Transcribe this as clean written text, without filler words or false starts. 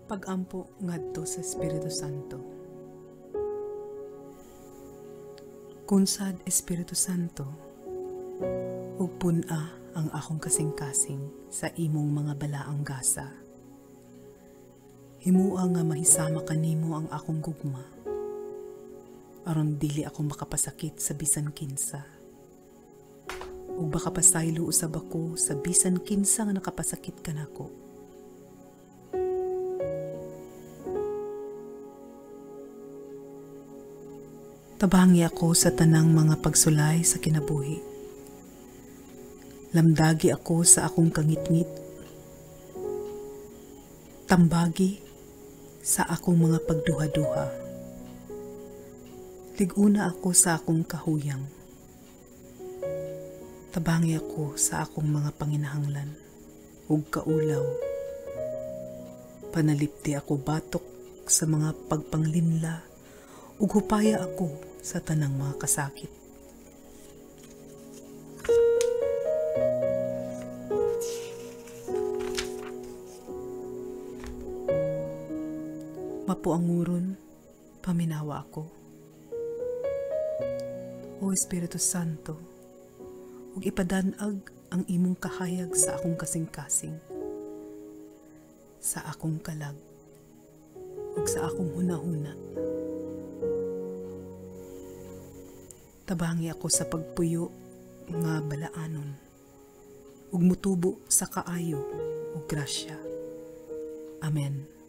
Pag-ampo ngadto sa Espiritu Santo. Kunsad, Espiritu Santo, ug pun-a ang akong kasing-kasing sa imong mga balaang gasa. Himua nga mahisama kanimo ang akong gugma, aron dili ako makapasakit sa bisan kinsa. Ug makapasaylo usab ako sa bisan kinsa nga nakapasakit kanako. Tabangi ako sa tanang mga pagsulay sa kinabuhi. Lamdagi ako sa akong kangitngit. Tambagi sa akong mga pagduha-duha. Liguna ako sa akong kahuyang. Tabangi ako sa akong mga panginahanglan ug kaulaw. Panalipti ako batok sa mga pagpanglinla ug hupaya ako sa tanang mga kasakit. Mapuanguron, paminawa ako. O Espiritu Santo, ug ipadanag ang imong kahayag sa akong kasing-kasing, sa akong kalag, ug sa akong hunahuna. Tabangi ako sa pagpuyo nga balaanon, ug mutubo sa kaayo ug grasya. Amen.